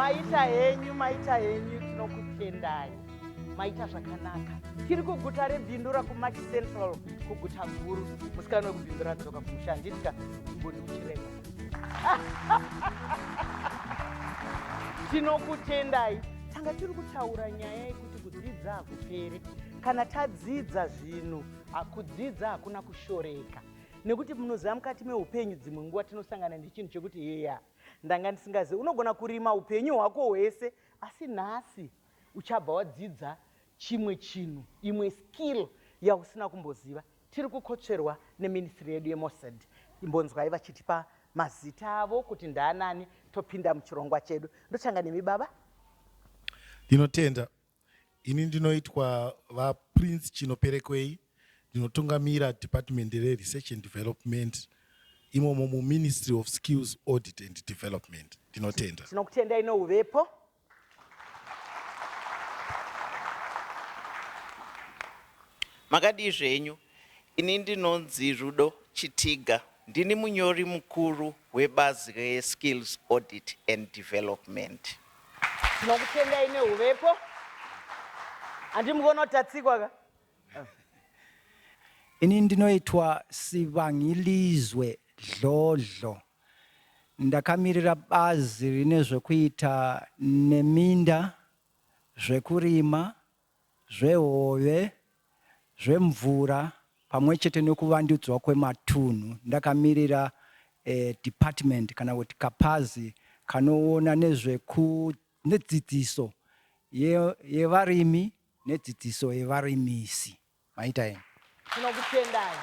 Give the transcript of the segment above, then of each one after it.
Maita henyu, maita henyu, tinokutendai. Maita zvakanaka. Tiri kuguta reBindura kuMachi Central, kuguta guru. Musikana wekuBindura adzoka kumusha, handiti ka? Mboni kuchirema. Tinokutendai. Tanga tiri kutaura nyaya yekuti kudzidza hakupere. Kana tadzidza zvinhu, kudzidza hakuna kushoreka. Nekuti munoziva mukati meupenyu dzimwe nguva tinosangana nechinhu chekuti heya ndanga ndisingazivi. Unogona kurima upenyu hwako hwese asi nhasi uchabva wadzidza chimwe chinhu, imwe skill yausina kumboziva. Tiri kukotsverwa neministry yedu yeMOSAD. Imbonzwai vachitipa mazita avo kuti ndaanani topinda muchirongwa chedu. Ndotanga nemi baba. Ndinotenda. Ini ndinoitwa VaPrince Chinoperekwei, ndinotungamira department reResearch and Development imomo muMinistry of Skills Audit and Development. Ndinotenda. Tinokutendai nouvepo. Makadii zvenyu? Ini ndinonzi Rudo Chitiga, ndini munyori mukuru webazi reSkills Audit and Development. Tinokutendai nehuvepo. Handimukuona kuti tatsikwa ka? Ini ndinoitwa Sibangilizwe Dlodlo. Ndakamirira bazi rine zvekuita neminda, zvekurima, zvehove, zvemvura pamwe chete nekuvandudzwa kwematunhu. Ndakamirira eh, department kana kuti kapazi kanoona nezveku nedzidziso yevarimi nedzidziso yevarimisi. Maita henyu. Tinokutendai.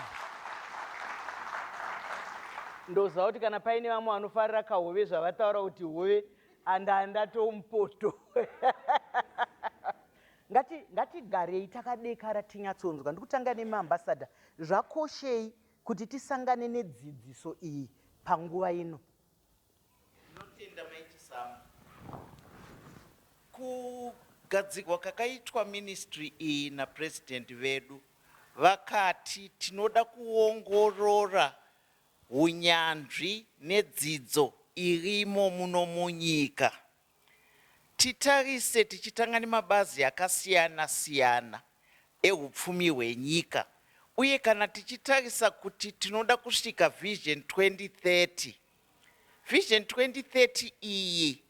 Ndoziva kuti kana paine vamwe vanofarira kahove zvavataura kuti hove andandatomupoto. Ngati ngatigarei takadekara tinyatsonzwa. Ndikutanga nemaambassador. Zvakoshei kuti tisangane nedzidziso iyi panguva ino? Ndinotenda Mai Chisamba. Kugadzirwa kakaitwa ministry iyi naPresident vedu vakati tinoda kuongorora hunyanzvi nedzidzo irimo muno munyika. Titarise tichitanga nemabazi akasiyana siyana ehupfumi hwenyika uye kana tichitarisa kuti tinoda kusvika Vision 2030. Vision 2030 iyi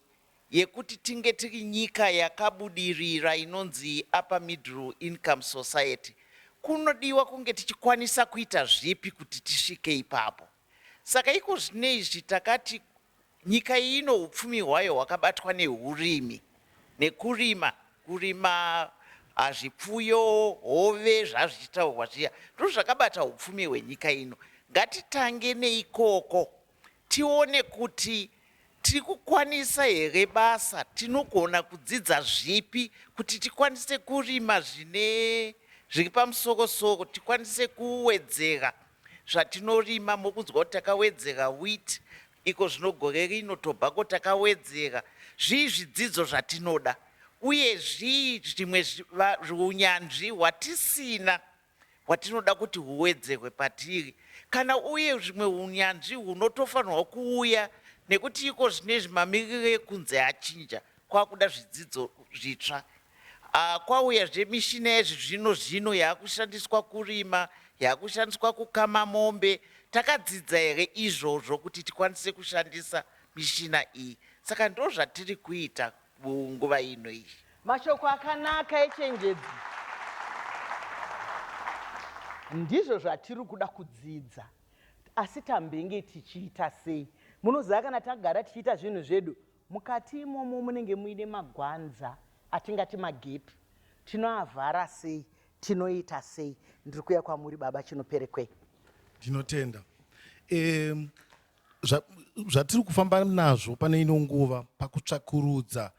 yekuti tinge tiri nyika yakabudirira inonzi Upper Middle Income Society, kunodiwa kunge tichikwanisa kuita zvipi kuti tisvike ipapo. Saka iko zvino izvi takati nyika ino hupfumi hwayo hwakabatwa nehurimi nekurima, kurima zvipfuyo, hove zvazvichitaurwa zviya ndozvakabata hupfumi hwenyika ino. Ngatitange neikoko tione kuti tiri kukwanisa here basa, tinogona kudzidza zvipi kuti tikwanise kurima zvine zviri pamusoro soro, tikwanise kuwedzera zvatinorima. Mokunzwa kuti takawedzera wheat iko zvino gore rino, tobacco takawedzera. Zvii zvidzidzo zvatinoda uye zvii zvimwe unyanzvi hwatisina hwatinoda kuti huwedzerwe patiri kana uye zvimwe unyanzvi hunotofanirwa kuuya nekuti iko zvinezvi mamiriro ekunze achinja kwakuda zvidzidzo zvitsva. Ah, kwauya zvemishina yezvizvino zvino yakushandiswa kurima, yakushandiswa kukama mombe. Takadzidza here izvozvo kuti tikwanise kushandisa mishina iyi? Saka ndozvatiri kuita nguva ino iyi. Mashoko akanaka echenjedzo. Ndizvo zvatiri kuda kudzidza. Asi tambenge tichiita sei? Munoziva kana tagara tichiita zvinhu zvedu, mukati imomo munenge muine magwanza atingati magepi. Tinoavhara sei? Tinoita sei? Ndiri kuuya kwamuri baba Chinoperekwei. Ndinotenda. Um, zvatiri kufamba nazvo pane ino nguva pakutsvakurudza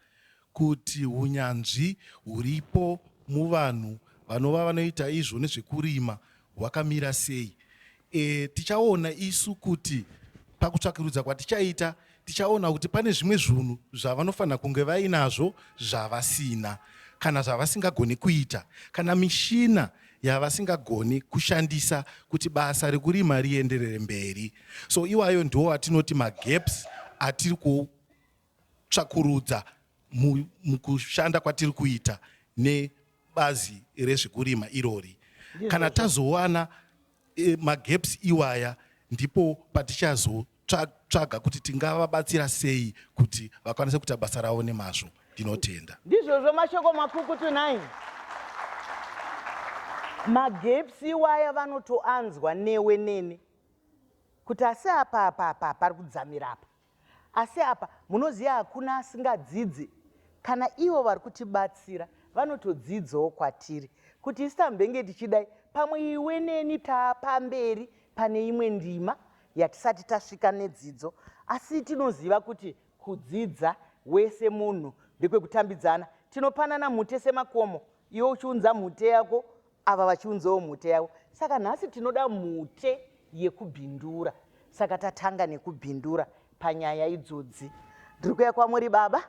kuti hunyanzvi huripo muvanhu vanova vanoita izvo nezvekurima hwakamira sei. E, tichaona isu kuti pakutsvakurudza kwatichaita tichaona kuti pane zvimwe zvunhu zvavanofanira kunge vainazvo zvavasina kana zvavasingagoni kuita kana mishina yavasingagoni kushandisa kuti basa rekurima rienderere mberi. So iwayo ndiwo atinoti magaps atiri kutsvakurudza. Mukushanda kwatiri kuita nebazi rezvekurima irori, kana tazowana magaps iwaya, ndipo patichazotsvaga kuti tingavabatsira sei kuti vakwanise kuita basa ravo nemazvo. Ndinotenda. Ndizvozvo, mashoko makukutu nai. Magaps iwaya vanotoanzwa newe nene kuti asi apa apa apa pari kudzamira apa, asi apa munoziva hakuna asingadzidzi. Kana ivo vari kutibatsira vanotodzidzawo kwatiri kuti isi tambenge tichidai, pamwe iwe neni taapamberi pane imwe ndima yatisati tasvika nedzidzo, asi tinoziva kuti kudzidza wese munhu ndekwekutambidzana. Tinopanana mhute semakomo, iwe uchiunza mhute yako, ava vachiunzawo mhute yavo. Saka nhasi tinoda mhute yekubhindura, saka tatanga nekubhindura panyaya idzodzi. Ndiri kuya kwamuri baba.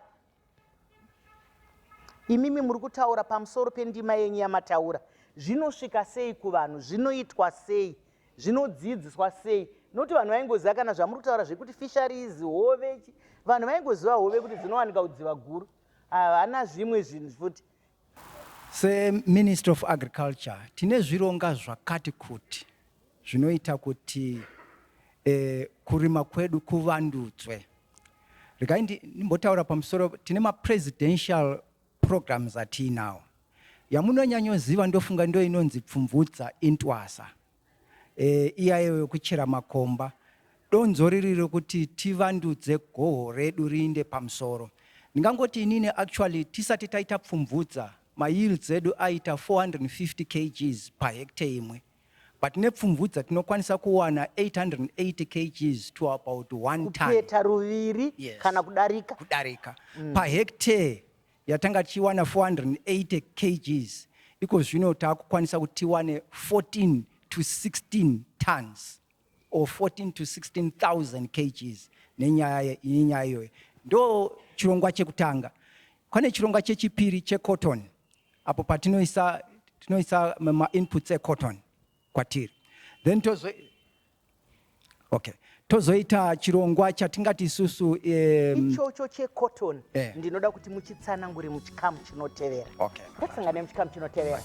Imimi muri kutaura pamusoro pendima yenyu yamataura, zvinosvika sei kuvanhu, zvinoitwa sei, zvinodzidziswa sei? Nokuti vanhu vaingoziva kana zvamuri kutaura zvekuti fisheries, hove, vanhu vaingoziva hove kuti dzinowanika kudziva guru, havana zvimwe zvinhu futi. SeMinistry of Agriculture tine zvironga zvakati kuti zvinoita kuti kurima kwedu kuvandudzwe. Regai ndimbotaura pamusoro, tine mapresidential programs atiinawo. Yamunonyanyoziva ndofunga ndo inonzi Pfumvudza Intwasa. Iyayo yokuchera makomba, donzo riri rekuti tivandudze goho redu riinde pamusoro. Ndingangoti inini actually tisati taita Pfumvudza, mayields edu aita 450 kgs pahectare imwe, but nepfumvudza tinokwanisa kuwana 880 kgs to about 1 ton. Kupeta ruviri. Yes. Kana kudarika. Kudarika. Pahectare yatanga tichiwana 480 kgs, iko zvino taakukwanisa kuti tiwane 14 to 16 tons or 14 to 16,000 kgs nenyaya iyoyo. Ndo chirongwa chekutanga. Pane chirongwa chechipiri checotton, apo patinoisa tinoisa mainputs ecotton kwatiri, then tozo okay, tozoita chirongwa chatingati isusu Ichocho checotton ndinoda kuti muchitsanangure muchikamu chinotevera. Okay. Ngatisangane muchikamu chinotevera.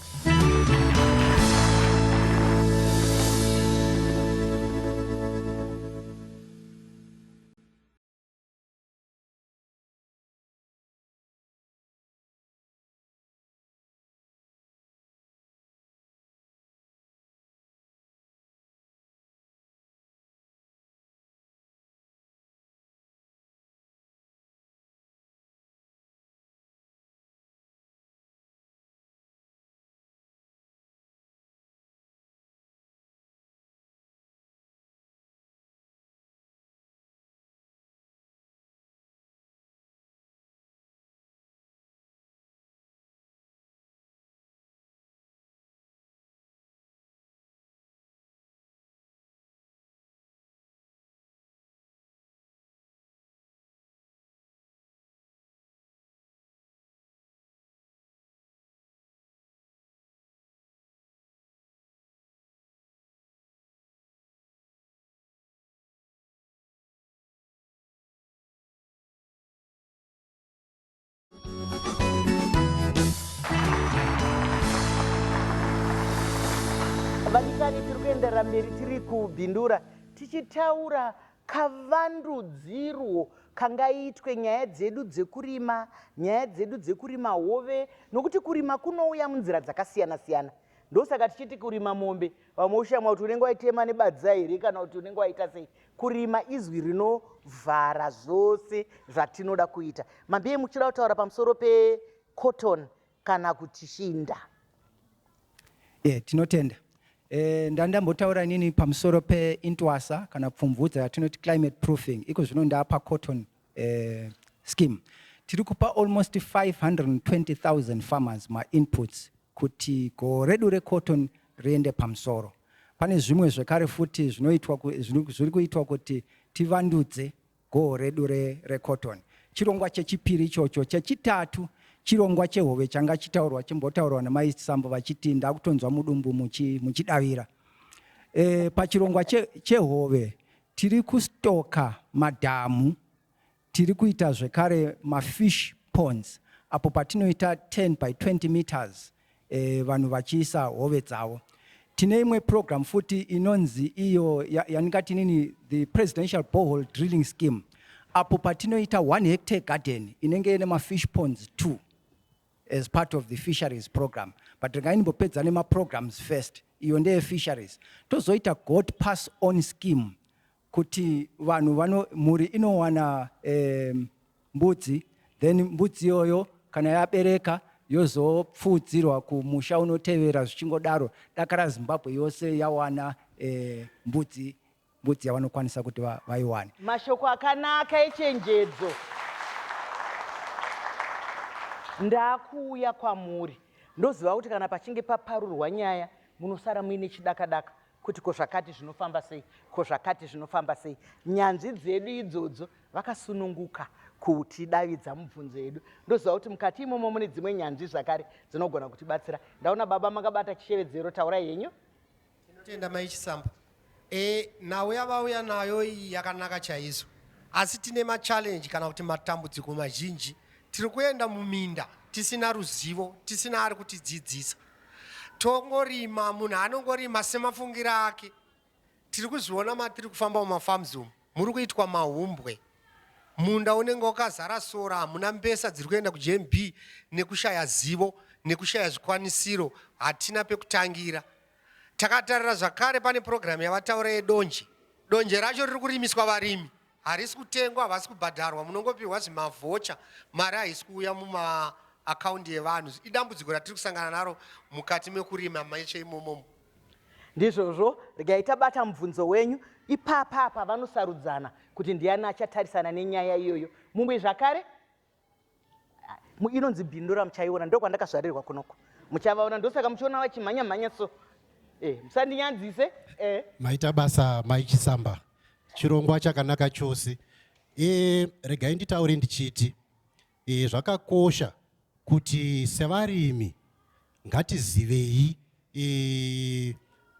Vadikani, tiri kuenderera mberi tiri kubhindura tichitaura kavandudzirwo kangaitwe nyaya dzedu dzekurima, nyaya dzedu dzekurima hove, nokuti kurima kunouya munzira dzakasiyana siyana. Ndosaka tichiti kurima mombe, vamwe ushamwa kuti unenge waitema nebadza here kana kuti unenge waita sei. Kurima izwi rinovhara zvose zvatinoda kuita. Mambiye, muchida kutaura pamusoro pecotton kana kuti shinda? Tinotenda. Ndandambotaura inini pamusoro peintwasa kana pfumvudza yatinoti climate proofing. Iko zvino ndapa cotton scheme. Tiri kupa almost 520,000 farmers mainputs kuti goho redu recotton riende pamusoro. Pane zvimwe zvekare futi zvinoitwa zviri kuitwa kuti tivandudze goho redu recotton. Chirongwa chechipiri ichocho. Chechitatu chirongwa chehove changa chitaurwa, chimbotaurwa namaisambo vachiti ndakutonzwa mudumbu muchidavira. Pachirongwa chehove tiri kustoka madhamu, tiri kuita zvekare mafish. ponds apo patinoita 10 by 20 meters eh, vanhu vachiisa hove dzavo. Tine imwe program futi inonzi iyo yandingati inini the presidential borehole drilling scheme apo patinoita 1 hectare garden inenge ine mafish ponds 2 as part of the fisheries program. But regai ndimbopedza nemaprograms first. Iyo ndeye fisheries. Tozoita goat pass on scheme kuti vanhu vano mhuri inowana eh, mbudzi then mbudzi iyoyo kana yabereka yozopfuudzirwa kumusha unotevera zvichingodaro dakara Zimbabwe yose yawana eh, mbudzi mbudzi yavanokwanisa kuti vaiwane. Mashoko akanaka echenjedzo. Ndakuuya kwamuri. Ndoziva kuti kana pachinge paparurwa nyaya munosara muine chidakadaka kuti ko zvakati zvinofamba sei, ko zvakati zvinofamba sei. Nyanzvi dzedu idzodzo vakasununguka kutidavidza mubvunzo yedu. Ndoziva kuti mukati imomo mune dzimwe nyanzvi zvakare dzinogona kutibatsira. Ndaona baba makabata chishevedzero, taurai henyu. Tinotenda mai Chisamba. E, nhau yavauya nayo iyi yakanaka chaizvo asi tine machallenge kana kuti matambudziko mazhinji. Tiri kuenda muminda tisina ruzivo, tisina ari kutidzidzisa. Tongorima, munhu anongorima semafungiro ake. Tiri kuzviona matiri kufamba mumafarms umu, muri kuitwa mahumbwe. Munda unenge wakazara sora, hamuna mbesa dziri kuenda kuGMB nekushaya zivo, nekushaya zvikwanisiro, hatina pekutangira. Takatarira zvakare pane purogiramu yavataura yedonje. Donje racho riri kurimiswa varimi, harisi kutengwa, havasi kubhadharwa, munongopihwa zvimavhocha, mari haisi kuuya mumaakaundi evanhu. Idambudziko ratiri kusangana naro mukati mekurima meche imomomo. Ndizvozvo, regai tabata mubvunzo wenyu ipapa apa vanosarudzana kuti ndiani achatarisana nenyaya iyoyo. Mumwe zvakare inonzi Bindura muchaiona, ndokwandakazvarirwa kunoko. Muchavaona, ndosaka muchiona vachimhanya mhanya so. Eh, musandinyanzise. Eh. Maita basa Mai Chisamba. Chirongwa chakanaka chose. Eh, regai nditaure ndichiti e, zvakakosha kuti sevarimi ngatizivei e,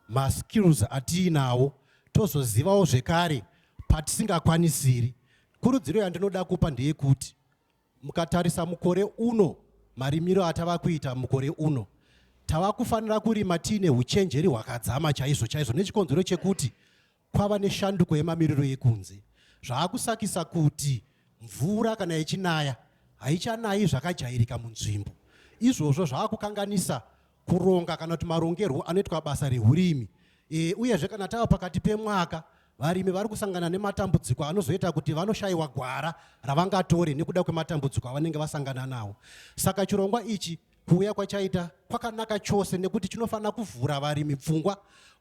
maskills atiinawo tozozivawo zvekare patisingakwanisiri. Kurudziro yandinoda kupa ndeyekuti mukatarisa mukore uno marimiro atava kuita mukore uno tava kufanira kurima tiine uchenjeri hwakadzama chaizvo chaizvo nechikonzero chekuti kwava neshanduko yemamiriro ekunze zvaakusakisa kuti mvura kana ichinaya haichanayi zvakajairika munzvimbo. Izvozvo zvaakukanganisa kuronga kana kuti marongerwo anoitwa basa rehurimi. E, uyezve kana tava pakati pemwaka varimi vari kusangana nematambudziko anozoita kuti vanoshayiwa gwara ravangatore nekuda kwematambudziko avanenge vasangana nawo. Saka chirongwa ichi Kuuya kwachaita kwakanaka chose nekuti chinofanira kuvhura varimi pfungwa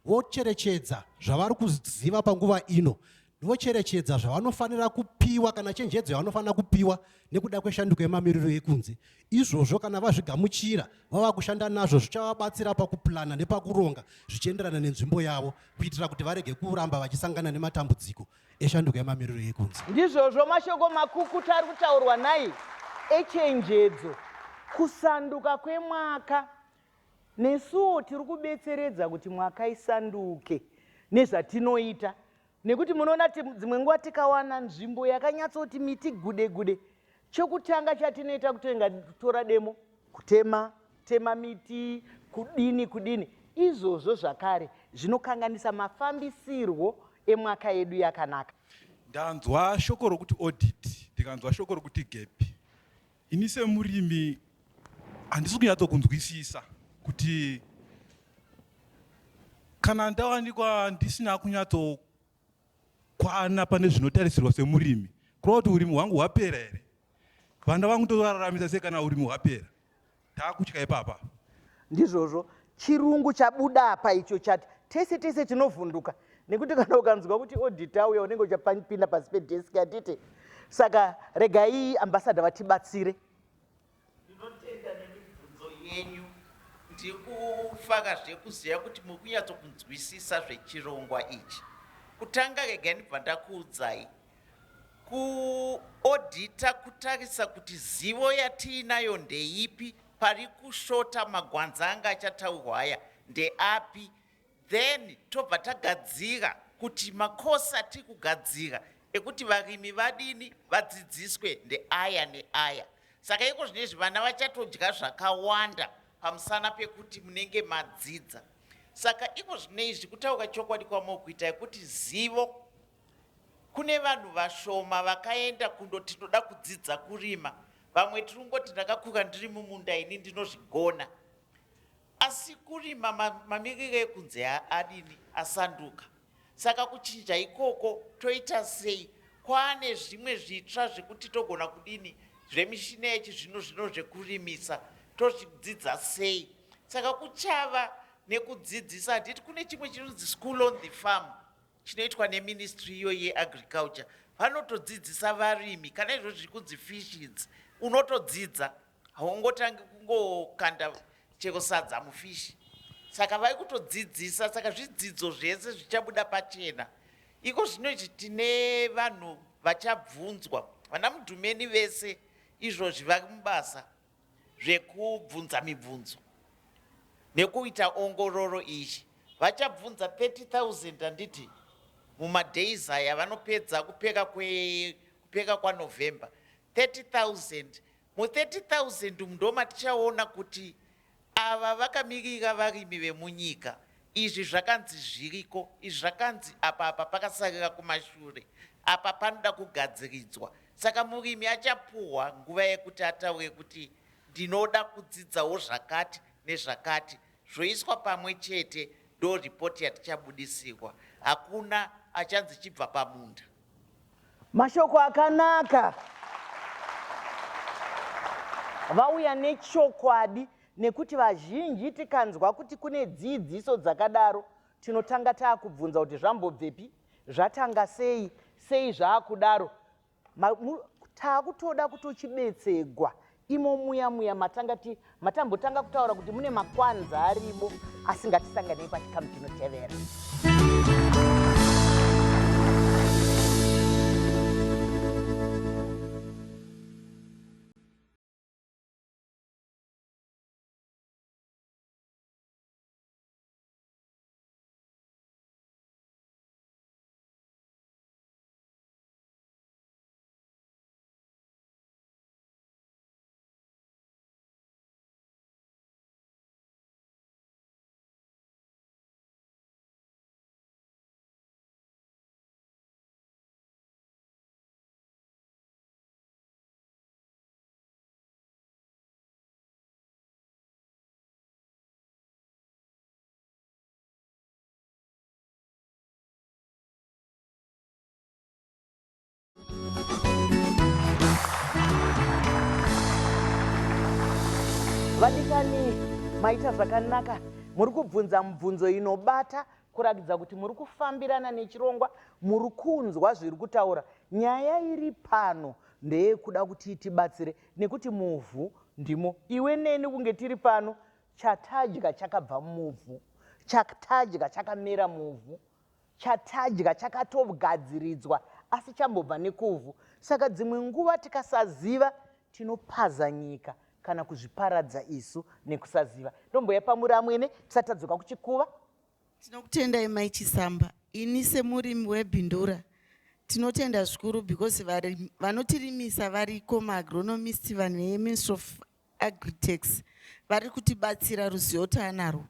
vocherechedza zvavari kuziva panguva ino vocherechedza zvavanofanira kupiwa kana chenjedzo yavanofanira kupiwa nekuda kweshanduko yemamiriro ekunze. Izvozvo kana vazvigamuchira vava kushanda nazvo zvichavabatsira pakuplana nepakuronga zvichienderana nenzvimbo yavo kuitira kuti varege kuramba vachisangana nematambudziko eshanduko yemamiriro ekunze. Ndizvozvo mashoko makukutu ari kutaurwa nhai echenjedzo. Kusanduka kwemwaka. Nesuwo tiri kubetseredza kuti mwaka isanduke nezvatinoita nekuti munoona dzimwe nguva tikawana nzvimbo yakanyatsoti miti gude gude chokutanga chatinoita kutoenga kutora demo kutema tema miti kudini kudini izvozvo zvakare zvinokanganisa mafambisirwo emwaka yedu yakanaka. Ndanzwa shoko rokuti audit ndikanzwa shoko rokuti gap. Ini semurimi handisi kunyatsokunzwisisa kuti kana ndawanikwa ndisina kunyatso kwana pane zvinotarisirwa semurimi kureva kuti urimi hwangu hwapera here vana vangu ndovararamisa sei kana urimi hwapera taakutya ipapa ndizvozvo chirungu chabuda apa icho chati tese tese tinovhunduka nekuti kana ukanzwa kuti audit auya unenge uchapinda pasi pedeski handiti saka regai ambassador vatibatsire Ndinotenda nemibvunzo yenyu. Ndiri kufara zvekuziva kuti muri kunyatsokunzwisisa zvechirongwa ichi. Kutanga regai ndibva ndakuudzai. Kuodhita kutarisa kuti zivo yatiinayo ndeipi, pari kushota magwanza anga achataurwa aya ndeapi, Then tobva tagadzira kuti macourse atiri kugadzira ekuti varimi vadini vadzidziswe ndeaya neaya. Saka iko zvino izvi vana vachatodya zvakawanda pamusana pekuti munenge madzidza. Saka iko zvino izvi kutaura chokwadi kwamokuita yekuti zivo kune vanhu vashoma vakaenda kundoti tinoda kudzidza kurima. Vamwe tiri kungoti ndakakura ndiri mumunda ini ndinozvigona. Asi kurima mamiriro ekunze adini asanduka. Saka kuchinja ikoko toita sei? Kwaane zvimwe zvitsva zvekuti togona kudini zvemishina yechizvino zvino zvekurimisa tozvidzidza sei? Saka kuchava nekudzidzisa handiti kune chimwe chinonzi school on the farm chinoitwa neministry iyo yeagriculture vanotodzidzisa varimi kana izvo zviri kunzi fishes unotodzidza haungotangi kungokanda chero sadza mufishi saka vari kutodzidzisa saka zvidzidzo zvese zvichabuda pachena iko zvino izvi tine vanhu vachabvunzwa vana mudhumeni vese izvozvi vari mubasa zvekubvunza mibvunzo nekuita ongororo iyi vachabvunza 30000 handiti mumadays aya vanopedza kupeka kupeka kwanovember 30000 Mu 30,000 umu ndomatichaona kuti ava vakamirira varimi vemunyika, izvi zvakanzi zviriko, izvi zvakanzi apa apa pakasarira kumashure, apa panoda kugadziridzwa. Saka murimi achapuhwa nguva yekuti ataure kuti ndinoda kudzidzawo zvakati nezvakati, zvoiswa pamwe chete ndo report yatichabudisirwa. Hakuna achanzi chibva pamunda. Mashoko akanaka. Vauya nechokwadi nekuti vazhinji tikanzwa kuti kune dzidziso dzakadaro tinotanga taakubvunza kuti zvambobvepi, zvatanga sei, sei zvaakudaro. Taakutoda kutochibetsegwa imo muya muya matanga ti matambotanga kutaura kuti mune makwanza arimo asi ngatisanganei pachikamu chinotevera. Vadikani, maita zvakanaka. Muri kubvunza mubvunzo inobata kurakidza kuti muri kufambirana nechirongwa, muri kunzwa zviri kutaura. Nyaya iri pano ndeyekuda kuti itibatsire nekuti muvhu ndimo. Iwe neni kunge tiri pano, chatadya chakabva muvhu, chatadya chakamera muvhu. Chatadya chakatogadziridzwa asi chambobva nekuvhu. Saka dzimwe nguva tikasaziva tinopaza nyika kana kuzviparadza isu nekusaziva. Ndomboya pamuri amwene tisati tadzoka kuchikuva. Tinokutendai mai Chisamba. Ini semurimi weBindura tinotenda zvikuru because vanotirimisa variko maagronomist vanhu veMinistry of Agritex vari kutibatsira ruzivo taanarwo.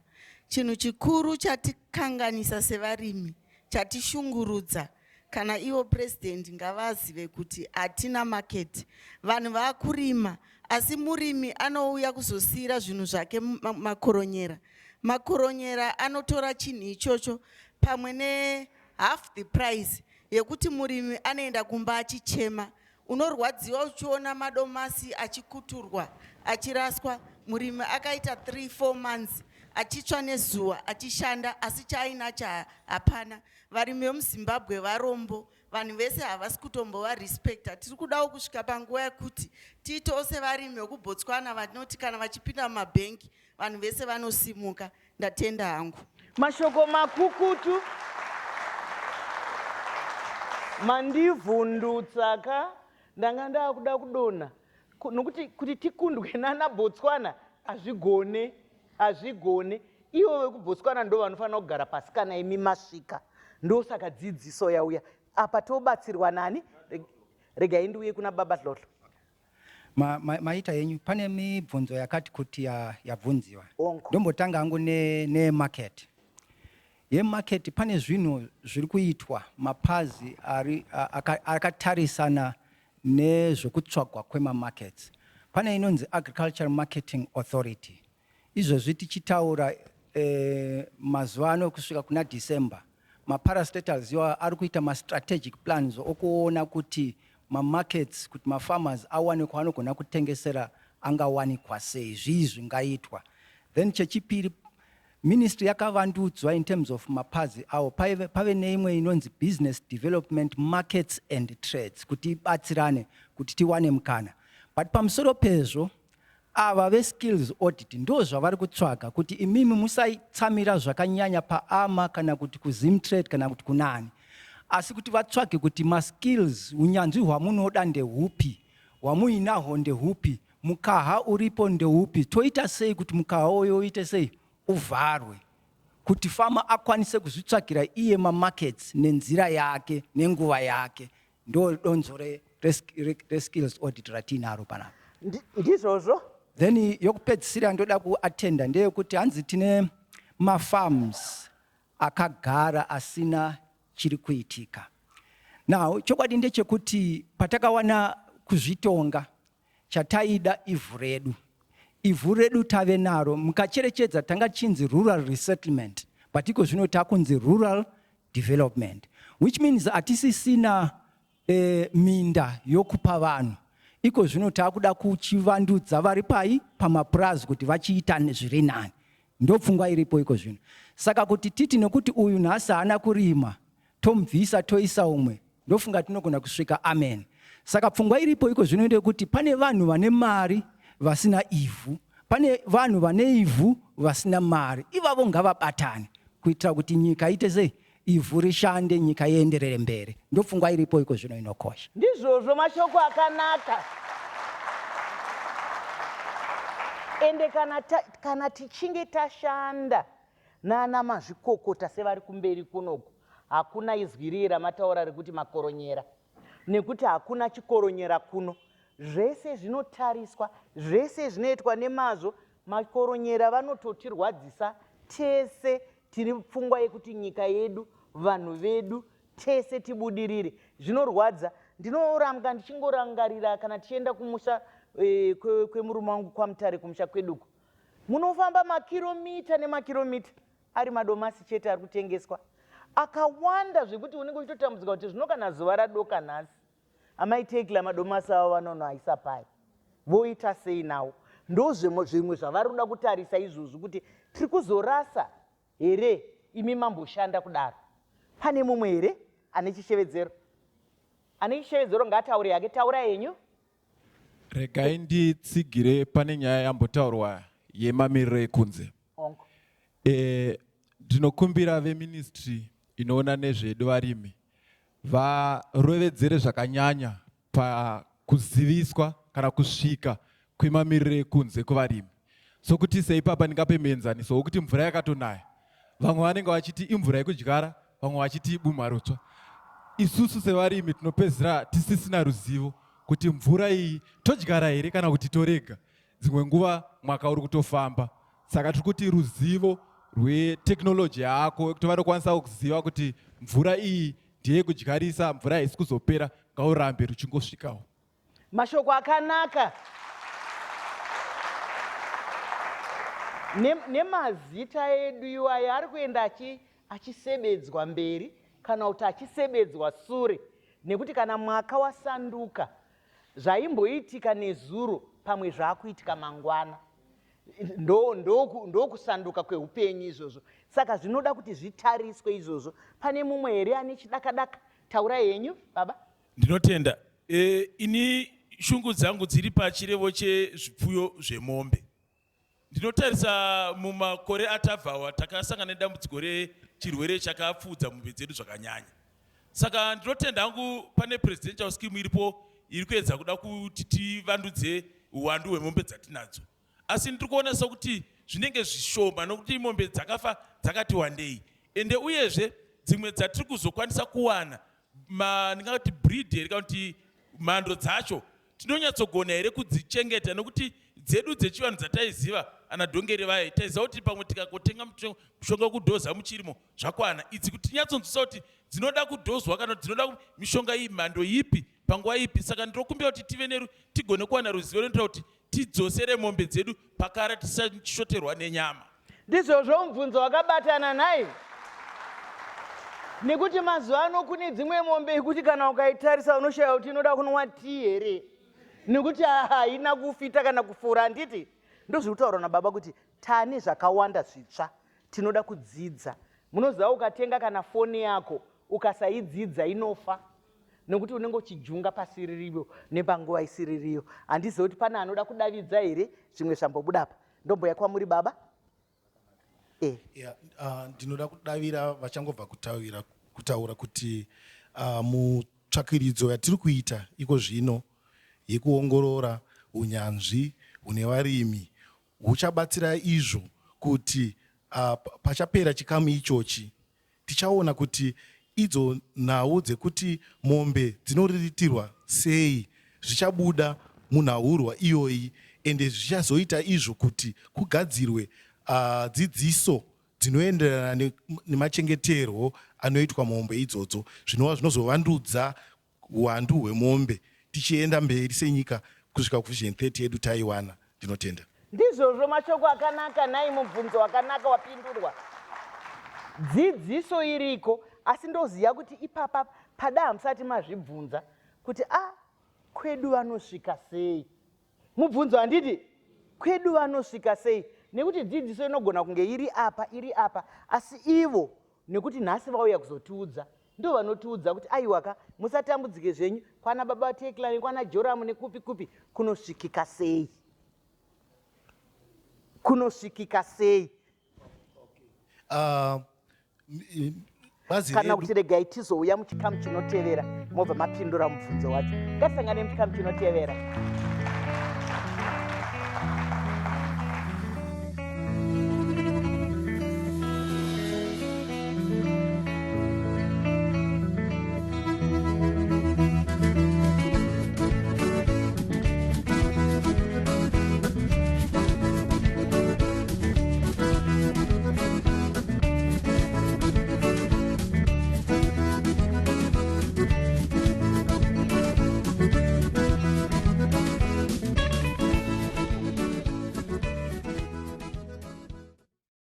Chinhu chikuru chatikanganisa sevarimi, chatishungurudza, kana ivo president ngavazive kuti hatina market. Vanhu vakurima asi murimi anouya kuzosiira zvinhu zvake makoronyera. Makoronyera anotora chinhu ichocho pamwe ne half the price yekuti murimi anoenda kumba achichema. Unorwadziwa uchiona madomasi achikuturwa achiraswa, murimi akaita 3 4 months achitsva nezuva achishanda asi chaainacho hapana. Varimi vemuZimbabwe varombo, vanhu vese havasi kutombova respecta. Tiri kudawo kusvika panguva yekuti tiitewo sevarimi vekuBotswana vanoti kana vachipinda mumabhengi vanhu vese vanosimuka. Ndatenda hangu. Mashoko makukutu mandivhundutsa ka ndanga ndakuda kudonha nokuti kuti tikundwe nana Botswana hazvigone hazvigone ivo vekuBotswana ndo vanofanira kugara pasi kana imi masvika ndosaka dzidziso yauya apa tobatsirwa nani regai ndiuye kuna baba Dhlodhlo. Ma, ma, maita yenyu pane mibvunzo yakati kuti yabvunziwa ya Onko. Ndombotanga hangu nemarket ne yemarket. Pane zvinhu zviri kuitwa, mapazi ari akatarisana nezvekutsvagwa kwemamarkets. Pane inonzi Agricultural Marketing Authority. Izvozvi tichitaura, mazuva ano kusvika kuna December, maparastatals iwayo ari kuita mastrategic plans okuona kuti mamarkets, kuti mafarmers awane kwaanogona kutengesera, angawanikwa sei, zvii zvingaitwa. Then chechipiri, ministry yakavandudzwa in terms of mapazi awo. Pave neimwe inonzi Business Development, Markets and Trades, kuti ibatsirane kuti tiwane mukana. But pamusoro pezvo, ava veskills audit ndo zvavari kutsvaga, kuti imimi musaitsamira zvakanyanya paAMA kana kuti kuZimtrade kana kuti kunani, asi kuti vatsvage kuti maskills, unyanzvi hwamunoda ndehupi, hwamuinahwo ndehupi, mukaha uripo ndeupi, toita sei kuti mukaha uyo uite sei, uvharwe, kuti farmer akwanise kuzvitsvagira iye mamarkets nenzira yake nenguva yake. Ndo donzo reskills audit ratinaro panapa. Ndizvozvo. Then yokupedzisira ndoda kuatenda ndeyekuti hanzi tine mafarms akagara asina chiri kuitika. Now, chokwadi ndechekuti patakawana kuzvitonga, chataida ivhu redu. Ivhu redu tave naro. Mukacherechedza, tanga chinzi rural resettlement, but iko zvino takunzi rural development, which means hatisisina minda yokupa vanhu. Iko zvino taakuda kuchivandudza vari pai pamapurazi kuti vachiita zviri nani. Ndopfungwa iripo iko zvino. Saka kuti titi nekuti uyu nhasi haana kurima, tomubvisa toisa umwe, ndofunga tinogona kusvika amen. Saka pfungwa iripo iko zvino ndeyekuti pane vanhu vane mari vasina ivhu, pane vanhu vane ivhu vasina mari. Ivavo ngavabatane kuitira kuti nyika ite sei, ivhu rishande, nyika ienderere mberi. Ndopfungwa iripo iko zvino inokosha. Ndizvozvo, mashoko akanaka. Ende kana tichinge tashanda nana mazvikokota sevari kumberi kunoku, hakuna izwi riye ramataura rekuti makoronyera, nekuti hakuna chikoronyera kuno. Zvese zvinotariswa, zvese zvinoitwa nemazvo. Makoronyera vanototirwadzisa tese tiri pfungwa yekuti nyika yedu, vanhu vedu tese tibudirire. Zvinorwadza. Ndinoramba ndichingorangarira kana tichienda kumusha kwemurume wangu kwaMutare, kumusha kweduko, munofamba makiromita nemakiromita ari madomasi chete ari kutengeswa akawanda, zvekuti unenge uchitotambudzika kuti zvino kana zuva radoka nhasi, amai Tekla madomasi avo vanonoaisa pai, voita sei nawo? Ndo zvimwe zvavari kuda kutarisa izvozvo, kuti tiri kuzorasa here imi mamboshanda kudaro. Pane mumwe here ane chishevedzero? Ane chishevedzero ngaataure hake. Taura henyu. Regai nditsigire pane nyaya yambotaurwa yemamiriro ekunze. Onko. Ndinokumbira veministry inoona nezvedu varimi varovedzere zvakanyanya pakuziviswa kana kusvika kwemamiriro ekunze kuvarimi. Sokuti seipapa ndingape muenzaniso wokuti mvura yakatonaya, vamwe vanenge vachiti imvura yekudyara, vamwe vachiti ibumha rutsva. Isusu sevarimi tinopedzisira tisisina ruzivo kuti mvura iyi todyara here kana kuti torega. Dzimwe nguva mwaka uri kutofamba. Saka tiri kuti ruzivo rweteknoloji yako kuti vanokwanisa kuziva kuti mvura iyi ndeyekudyarisa, mvura haisi kuzopera, ngaurambe ruchingosvikawo. Mashoko akanaka. Nemazita edu iwayo ari kuenda achisebedzwa mberi kana kuti achisebedzwa sure, nekuti kana mwaka wasanduka, zvaimboitika nezuro pamwe zvaakuitika mangwana. Ndokusanduka kweupenyu izvozvo. Saka zvinoda kuti zvitariswe izvozvo. Pane mumwe here ane chidakadaka? Taurai henyu, baba. Ndinotenda. Ini shungu dzangu dziri pachirevo chezvipfuyo zvemombe. Ndinotarisa mumakore atabvawa, takasangana nedambudziko rechirwere chakapfuudza mombe dzedu zvakanyanya. Saka ndinotenda hangu pane presidential scheme iripo iri kuedza kuda kuti tivandudze uwandu hwemombe dzatinadzo, asi ndiri kuona sekuti zvinenge zvishoma, nokuti mombe dzakafa dzakati wandei, ende uyezve dzimwe dzatiri kuzokwanisa kuwana, ndingati breed here kana kuti mhando dzacho. Tinonyatsogona here kudzichengeta nekuti dzedu dzechivanhu dzataiziva ana dhongeri vaye taiziva kuti pamwe tikangotenga mushonga wekudhoza muchirimo zvakwana. Idzi kuti tinyatsonzwisa kuti dzinoda kudhozwa kana kuti dzinoda mishonga iyi mhando ipi panguva ipi. Saka ndinokumbira kuti tive neru tigone kuwana ruzivo rinoita kuti tidzosere mombe dzedu pakara tisashoterwa nenyama. Ndizvozvo mubvunzo wakabatana nhai? Nekuti mazuva ano kune dzimwe mombe yekuti kana ukaitarisa unoshaya kuti inoda kunwa tii here nekuti haina kufita kana kufura handiti? Ndozviri kutaurwa nababa kuti tane zvakawanda zvitsva tinoda kudzidza. Munoziva ukatenga kana foni yako ukasaidzidza inofa nekuti unenge uchijunga pasiririyo nepanguva isiririyo. Handizivi kuti pane anoda kudavidza here zvimwe zvambobuda apa. Ndomboya kwamuri baba. Eh. Yeah, ndinoda kudavira vachangobva kutaura, kutaura kuti mutsvakiridzo yatiri kuita iko zvino yekuongorora unyanzvi hune varimi huchabatsira izvo kuti pachapera chikamu ichochi Tichaona kuti idzo nhau dzekuti mombe dzinoriritirwa sei zvichabuda munhaurwa iyoyi ende zvichazoita izvo kuti kugadzirwe dzidziso dzinoenderana nemachengeterwo anoitwa mombe idzodzo zvinova zvinozovandudza huwandu hwemombe tichienda mberi senyika kusvika kuVision 30 yedu taiwana. Ndinotenda. Ndizvozvo mashoko akanaka nhai mubvunzo wakanaka wapindurwa. Dzidziso iriko asi ndoziva kuti ipapa pada hamusati mazvibvunza kuti a ah, kwedu vanosvika sei mubvunzo handiti kwedu vanosvika sei nekuti dzidziso inogona kunge iri apa iri apa asi ivo nekuti nhasi vauya kuzotiudza Ndivo vanotiudza kuti aiwaka musatambudzike zvenyu kwana baba Tekla nekwana Joramu nekupi kupi kunosvikika sei? Kunosvikika sei? Bazi Kana redu kuti regai tizouya muchikamu chinotevera mobva mapindura mubvunzo wacho. Ngatisangane muchikamu chinotevera.